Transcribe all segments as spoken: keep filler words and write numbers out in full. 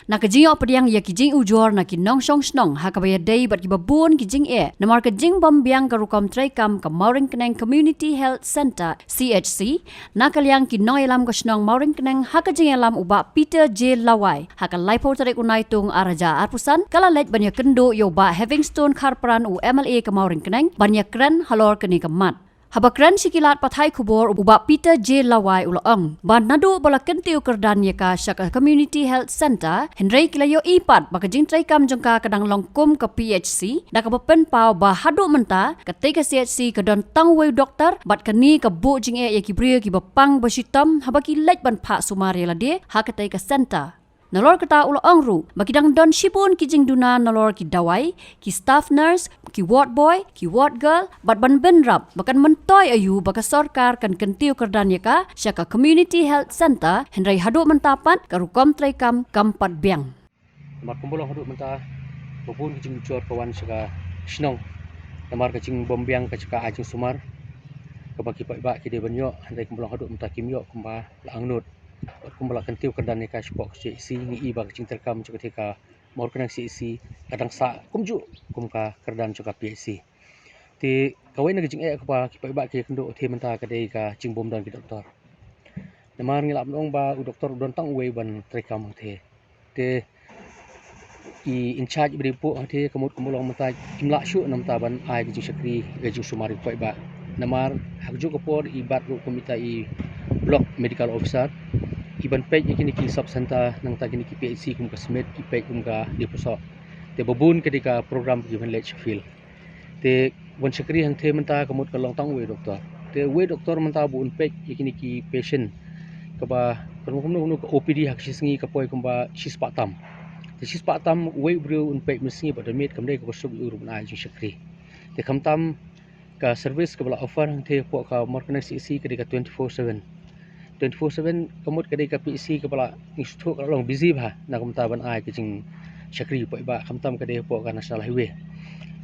Na ka jingïoh pdiang ïa ki jingujor na ki nongshong shnong ha kaba ïadei bad kiba bun ki jingeh namar ka jingbym biang ka rukom treikam ka Mawryngkneng Community Health Centre C H C, na ka liang ki nongïalam ka shnong Mawryngkneng ha ka jingïalam u Bah Peter J Lawai, ha ka laiphew tarik u Naitung ar hajar arphew san ka la leit ban ïakynduh ïa u Bah Heavingstone Kharpran u M L A ka Mawryngkneng ban ïakren halor kane ka mat. Haba kren sha ki lad pathai khubor u Bah Peter J Lawai u la ong ba naduh ba la kyntiew kyrdan ïa ka sha ka Community Health Centre, hynrei ki la ïohi pat ba ka jingtreikam jong ka ka dang long kum ka P H C, da kaba pynpaw ba haduh mynta katei ka C H C ka don tang uwei u doktor bad kane ka buh jingeh ïa ki briew kiba pang ba shitom haba ki leit ban phah sumar ïa lade ha katei ka centre. Nalor kata u la ong ruh ba ki dang don shibun ki jingduna nalor ki dawai, ki staff nurse, ki ward boy, ki ward girl, bad ban bynrap ba kan myntoi aïu ba ka sorkar kan kyntiew kyrdan ïa ka sha ka Community Health Centre, hynrei haduh mynta pat ka rukom treikam kam pat biang. Namar kumba long haduh mynta ba bun ki jingujor ka wan sha ka shnong namar ka jingbym biang ka jaka ai jingsumar kaba ki paidbah ki dei ban ïoh, hynrei kumba long haduh mynta kim ïoh kumba la angnud. Bad kumba la kyntiew kyrdan ïa ka shapoh ka C H C, ngi i ba ka jingtreikam jong katei ka Mawryngkneng C H C ka dang sah kumjuh kum ka kyrdan jong ka P H C. Te kawei na ka jingeh kaba ki paidbah ki ïakynduh hangtei mynta ka dei ka jingbym don ki doktor. Namar ngi lah ban ong ba u doktor u don tang uwei ban treikam hangtei. Te i in charge ba dei buh hangtei ka mut kumba long mynta im lah shuh na mynta ban ai ka jingshakri ka jingsumar ïa ki paidbah. Namar ha kajuh ka por i bat ruh kum ita i block medical officer i ban peit ïa kine ki sub centre nangta kine ki P H C kum ka Smit i peit kum ka Deipusoh. Te ba bun ka dei ka program ki ban leit sha field. Te ban shakri hangtei mynta ka mut ka long tang uwei doktor. Te uwei doktor mynta ba un peit ïa kine ki patient kaba kumno kumno kumno ka O P D ha ka shi sngi ka poi kumba shispah tam. Te shispah tam uwei u briew un peit mynsngi bad da miet kam dei kaba suk ïa u ruh ban ai jingshakri. Te khamtam ka service kaba la offer hangtei hapoh ka Mawryngkneng C H C ka dei ka twenty four seven. Twenty four seven ka mut ka dei ka P H C kaba la ngi sngewthuh ka la long busy bha na ka bynta ban ai ka jingshakri ïa ki paidbah khamtam ka dei hapoh ka National Highway.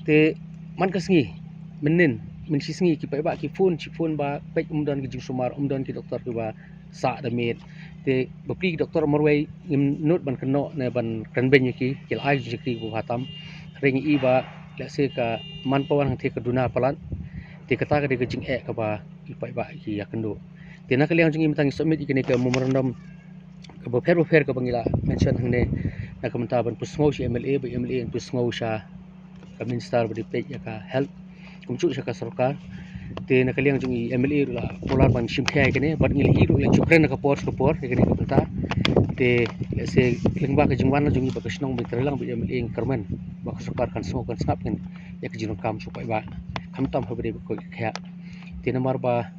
Te man ka sngi mynnin, myn shi sngi ki paidbah ki phone shi phone ba peit um don ki jingsumar, um don ki doktor kiba sah da miet. Te bapli ki doktor marwei ngim nud ban kynnoh ne ban kren beiñ ïa ki, ki la ai jingshakri kiba bha tam. Hynrei ngi i ba lehse ka manpower hangtei ka duna palat. Te kata ka dei ka jingeh kaba ki paidbah ki ïakynduh. Te na ka liang jong ngi mynta ngi submit ïa kane ka memorandum kaba pher bapher kaba ngi la mention hangne na ka bynta ban pynsngew sha M L A, ba M L A yn pynsngew sha ka minister ba dei peit ïa ka health kumjuh sha ka sorkar. Te na ka liang jong i M L A ruh la kular ban shim khia ïa kane bad ngi la i ruh la ju kren na ka por sha ka por ïa kane ka bynta. Te lehse lyngba ka jingwan jong i ba ka shnong ba i trei lang bad M L A ngi kyrmen ba ka sorkar kan sngew kan sngap kan ïa ka jingdonkam sha u paidbah khamtam haba dei ba koit ka khiah. Te namar ba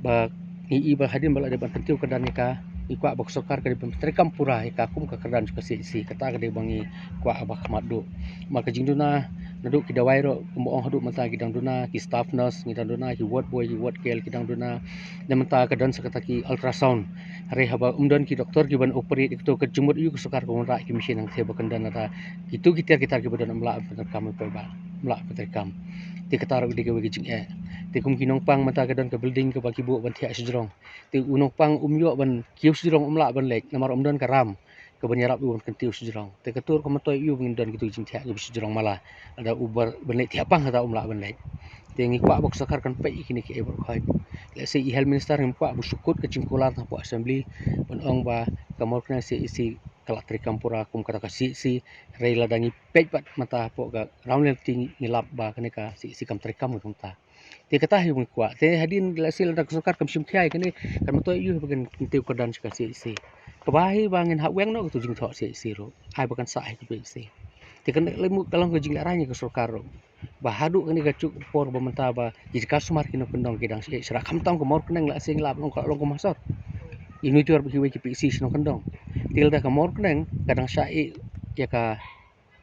ba ngi i ba hadien ba la dei ban kyntiew kyrdan ïa ka, ngi kwah ba ka sorkar ka dei ban treikam pura ïa ka kum ka kyrdan jong ka C H C, kata ka dei ba ngi kwah ba khmat duh. Namar ka jingduna naduh ki dawai ruh kumba ong haduh mynta ki dang duna, ki staff nurse ngi dang duna, ki ward boy ki ward girl ki dang duna. Na mynta ka don sa kata ki ultrasound. Hynrei haba um don ki doktor ki ban operate ïa kato ka jingmut ïa u ka sorkar ka wanrah ki machine hangtei ba kan don ata kito ki tiar ki tar kiba don ym lah ban treikam ïa u paidbah, ym lah ban treikam. Te kata ruh ka dei kawei ka jingeh. Te kum ki nongpang mynta ka don ka building kaba ki buh ban thiah shajrong. Te u nongpang um ïoh ban kiew shajrong, um lah ban leit namar um don ka ram kaban ïarap u ban kyntiew shajrong. Te kato ruh ka myntoi ïa u ba ngin don kito ki jingthiah kiba shajrong mala. Lada u bar ban leit thiah pang kata um lah ban leit. Te ngi kwah ba ka sorkar kan peit ïa kine kiei baroh khoit. Lehse i health minister ngim kwah ba shu kut ka jingkular na hapoh assembly ban ong ba ka Mawryngkneng C H C ka la treikam pura kum kata ka C H C. Hynrei lada ngi peit pat mynta hapoh ka ground reality ngi lap ba kane ka C H C kam treikam kumta. Te kata hi ba ngi kwah. Te hadien lehse lada ka sorkar kam shim khia ïa kane kan myntoi ïa u ba kan kyntiew kyrdan sha ka C H C. Kaba hi ba ngin hap weng noh kato jingthoh C H C ruh. Ai ba kan sah hi ka P H C. Te kane lei mut ka long ka jinglehrain ïa ka sorkar ruh. Ba haduh kane ka juh ka por ba mynta ba ki jaka sumar ki nongkyndong ki dang shah ïeh sha khamtam ka Mawryngkneng lehse ngi lah ban ong ka la long kum ha sor. Ïa une u tyrwa ba kiwei ki P H C sha nongkyndong. Te lada ka Mawryngkneng ka dang shah ïeh ïa ka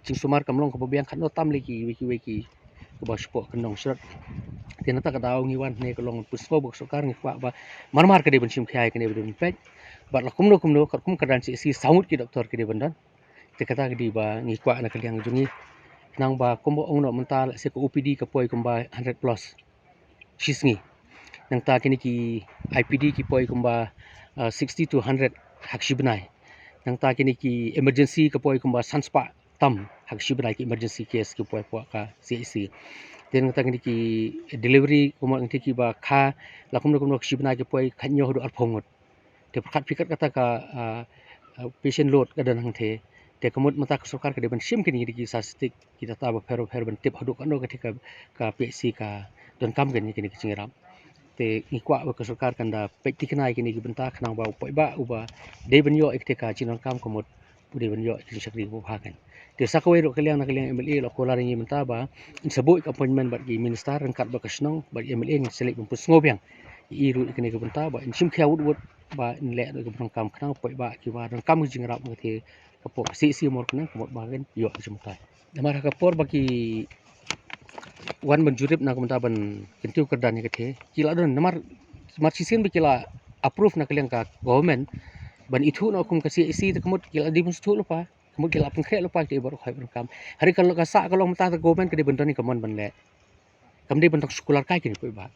jingsumar kam long kaba biang, katno tam lei kiwei kiwei ki kaba shapoh kyndong shrot. Te nangta ka daw ngi wan hangne ka long pynsngew ba ka sorkar ngi kwah ba mar mar ka dei ban shim khia ïa kane ba dei ban peit. Bad la kumno kumno katkum ka kyrdan C H C saw ngut ki doktor ki dei ban don. Te kata ka dei ba ngi kwah na ka liang jong ngi. Khnang ba kumba ong noh mynta lehse ka O P D ka poi kumba hundred plus shi sngi. Nangta kine ki I P D ki poi kumba, ah, sixty to hundred ha ka shi bnai. Nangta kine ki emergency ka poi kumba san spah tam ha ka shi bnai, ki emergency case ki poi hapoh ka C H C. Te nangta kine ki delivery kumba ngi te kiba kha, la kumno kumno ka shi bnai ki poi khathynñiew haduh arphew ngut. Te pyrkhat phi kat kata ka, ah, ah, patient load ka don hangtei. Te ka mut mynta ka sorkar ka dei ban shim kine ki statistic, ki data bapher bapher ban tip haduh katno katei ka, ka P H C ka donkam kane kine ki jingïarap. Te ngi kwah ba ka sorkar kan da peit tikna ïa kine ki bynta khnang ba u paidbah uba dei ban ïoh ïa katei ka jingdonkam ka mut u dei ban ïoh ïa ka jingshakri kaba bha kan. Te sa kawei ruh ka liang, na ka liang M L A la kular ïa ngi mynta ba ngin sa buh ïa ka appointment bad ki minister ryngkat bad ka shnong bad ki M L A, ngin sa leit ban pynsngew biang ïa i ruh ïa kane ka bynta ba ngin shim khia wut wut ba ngin leh ruh ïa ka bynta kam khnang u paidbah kiba donkam ka jingïarap na katei ka pdeng C H C Mawryngkneng ka mut ba kan ïoh ka jingmyntoi. Namar ha ka por ba ki wan ban jurip na ka bynta ban kyntiew kyrdan ïa katei, ki la don namar, namar shisien ba ki la approve na ka liang ka government ban ithuh noh kum ka C H C, te ka mut ki la dei ban sngewthuh lypa, ka mut ki la pynkhreh lypa ïa ki baroh khoit baroh kam. Hynrei ka, ka sah ka long mynta ka government ka dei ban don ïa ka mon ban leh. Kam dei ban tang shu kular kai kine ki paidbah.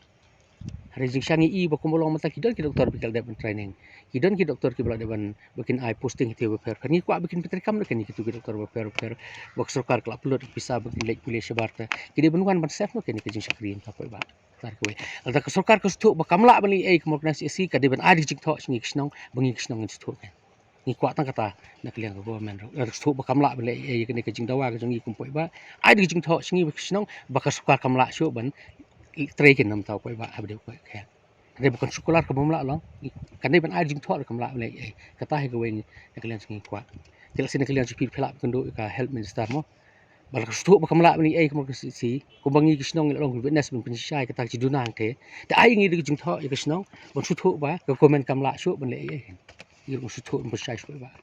Hynrei jingshisha ngi i ba kumba long mynta ki don ki doktor ba ki la dep ban training. Ki don ki doktor kiba la dep ban, ba kin ai posting katei bapher. Ngi kwah ba kin pyntreikam noh kine kito ki doktor bapher bapher ba ka sorkar ka la pynlut pisa ba kin leit pule shabar, te ki dei ban wan ban save noh kane ka jingshakri ïa ka paidbah. Kata kawei. Lada ka sorkar ka sngewthuh ba kam lah ban leh ei kum ka C H C, ka dei ban ai da ka jingthoh sha ngi ki shnong ba ngi ki shnong ngin sngewthuh kan. Ngi kwah tang kata na ka liang ka government ruh. Lada ka sngewthuh ba kam lah ban leh ei ïa kane ka jingdawa ka jong ngi kum paidbah, ai da ka jingthoh sha ngi ba ki shnong ba ka sorkar kam lah shuh ban trei kane mynta u paidbah haba dei u paidbah. Hynrei ba kan shu kular ka bym lah long. Kan dei ban ai jingthoh ruh kam lah ban leh ei. Kata hi kawei na ka liang jong ngi kwah. Te lehse na ka liang jong phi phi lah ban kynduh ïa ka health minister mo. Ba la ka sngewthuh ba kam lah ban leh ei kum ka C H C, kumba ngi ki shnong ngi la long witness ban pynshai kata ka jingduna hangtei. Te ai ngi da ka jingthoh ïa ka shnong ban sngewthuh ba ka government kam lah shuh ban leh ei. Ngi ruh sngewthuh ban pynshai shuh ba.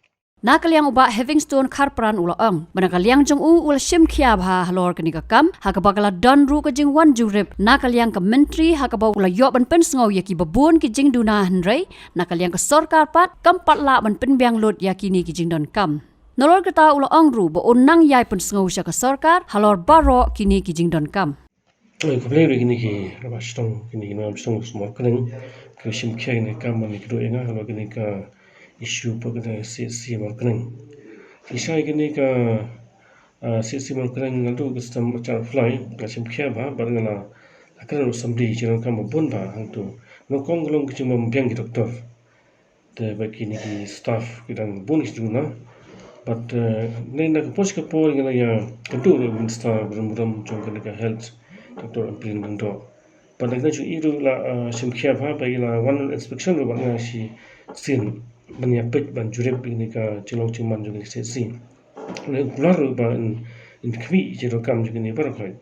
Na ka liang u Bah Heavingstone Kharpran u la ong ba na ka liang jong u u la shim khia bha halor kane ka kam, ha kaba ka la don ruh ka jingwan jurip na ka liang ka myntri, ha kaba u la ïoh ban pynsngew ïa kiba bun ki jingduna, hynrei na ka liang ka sorkar pat kam pat lah ban pynbiang lut ïa kine ki jingdonkam. Nalor kata u la ong ruh ba un nang ïai pynsngew sha ka sorkar halor baroh kine ki jingdonkam. Oi, khublei ruh ïa kine ki rangbah shnong, kine ki nongïalam shnong Mawryngkneng, ki shim khia kane ka kam ban ïakynduh ïa nga halor kane ka issue hapoh kane ka C H C Mawryngkneng. Ki shai kane ka, ah, C H C Mawryngkneng naduh ka snem Achar Phlai, nga shim khia bha, bad nga la kren ruh ha assembly, ki jingdonkam ba bun bha hangto. Nyngkong ka long ka jingbym biang ki doktor. Te bad kine ki staff ki dang bun ki jingduna. Bad, eh, na ka por sha ka por ngi la ïakynduh ruh Minister ba don burom jong kane ka health, Doctor Ampareen Lyngdoh. Bad na ka liang jong i ruh la, eh, shim khia bha ba i la wan inspection ruh bad nga shisien ban ïapeit ban jurip ïa kane ka jinglong jingman jong kane ka C H C. Nga kular ruh ba in, in khmih ïa ka jingdonkam jong kine baroh khoit.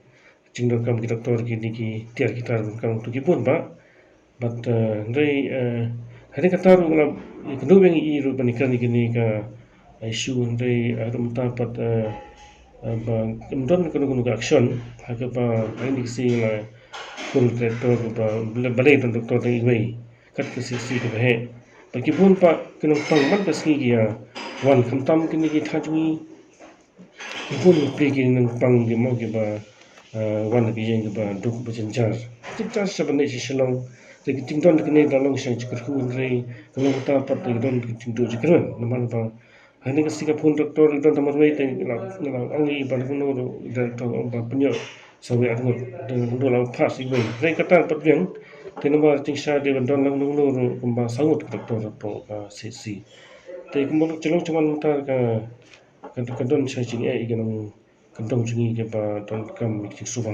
Jingdonkam ki doktor, kine ki tiar ki tar, donkam to ki bun bha. Bad, eh, hynrei, eh, hynrei kata ruh nga la ïakynduh biang ïa i ruh ban ïakren ïa kane ka issue, hynrei, eh, haduh mynta pat, eh, eh, ba kam don kano kano ka action, ha kaba ha kine ki sngi la kur director ba balei, balei don doktor tang iwei kat ka C H C kaba heh. Bad ki bun pat ki nongpang man ka sngi ki ïa wan, khamtam kine ki thaw jong ngi. Ki bun ki plie ki nongpang ki mo kiba, eh, wan na ki ïing kiba duk ba jynjar. Jynjar sha ban leit sha Shillong. Te ki jingdon kine la long sha jingkyrkhu, hynrei ka long kata pat te ki don ki jingduh jingkyrmen. Namar ba ha kane ka sngi ka phone doctor ki don tang marwei, te nga la, nga la ong ïa i ba lano ruh doctor ong ba pynïoh sa wei ar ngut. Te nga la phah sa iwei. Hynrei kata pat biang. Te namar jingshai dei ban don lano lano ruh kumba saw ngut ki doctor hapoh ka C H C. Te kumba ka long ka jingman mynta ka Ka, ka don sa jingeh ïa ki nongkyndong jong ngi kiba donkam ïa ki jingsuba.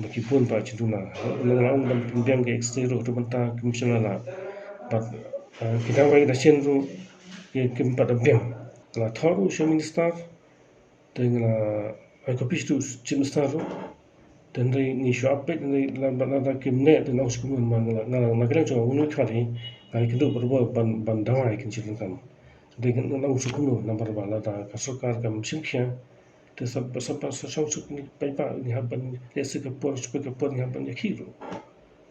Ba ki bun bha jingduna. Nga la ong ban pynbiang ka X-ray ruh, haduh mynta kim shym la lah. Bad, eh, ki dawai ki dashin ruh ki, kim pat da biang. Nga la thoh ruh sha u minister. Te nga la ai copy sha u chief minister ruh. Te hynrei ngi shu update, hynrei lada, lada kim leh te nga ong sha kumno, namar nga la, nga la, na ka liang jong nga, uno uno khmat hi nga ïakynduh bad u ban, ban dawa ïa ki jingdonkam. Te nga ong sha kumno, namar ba lada ka sorkar kam shim khia, te sa, sa, sa, sa shong suk ngi paidbah ngi hap ban, lehse ka por, shu poi ka por ngi hap ban ïakhih ruh.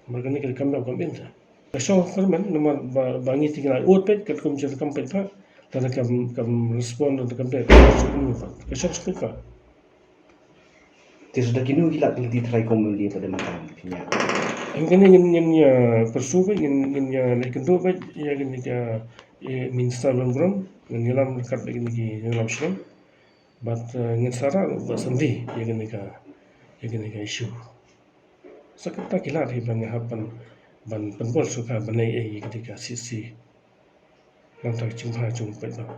Namar kane ka kam dap kam in te. Ka shong kyrmen, namar ba, ba ngi te ngi la ud peit katkum jingdonkam paidbah, lada kam, kam respond, lada kam leh, shu kumno pat. Ka shong suk paidbah. Te suda kino ki lad ki lynti tharai kum lynti pat da mynta phi ïa. Em, kane ngin, ngin ïa pursue beit, ngin, ngin ïa leh kynduh beit ïa kane ka Minister Longrum, ngan ïalam ryngkat bad kine ki nongïalam shnong. Bad, eh, ngin sa rah ba samdi ïa kane ka, ïa kane ka issue. Sa kata ki lad hi ba nga hap ban, ban pynbor shuh ka ban ai ïa kane ka C C. Nangta ka jingbha jong u paidbah.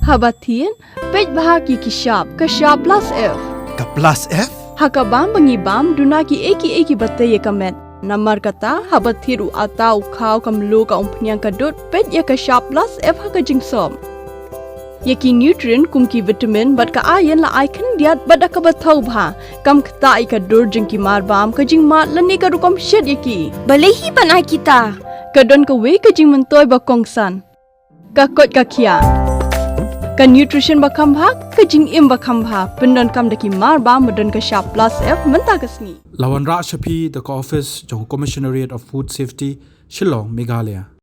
Haba thied, peit bha ïa ki shap, ka shap plus F. Ka plus F? Ha ka bam ba ngi bam, duna kiei kiei kiba tei ïa ka met. Namar kata, haba thied u atta, u khaw, ka mluh, ka umphniang, ka dud, peit ïa ka shap plus F ha ka jingsop. Ïa ki nutrient kum ki vitamin bad ka iron la ai khyndiat bad da kaba thaw bha. Kam ktah ïa ka dur jong ki marbam, ka jingmad lane ka rukom shet ïa ki. Balei hi ban ai kita? Ka don kawei ka jingmyntoi ba kongsan. Ka koit ka khiah. Ka nutrition ba kham bha, ka jingim ba kham bha. Pyndonkam da ki marbam ba don ka shap plus F mynta ka sngi. La wanrah sha phi da ka office jong Commissionerate of Food Safety, Shillong, Meghalaya.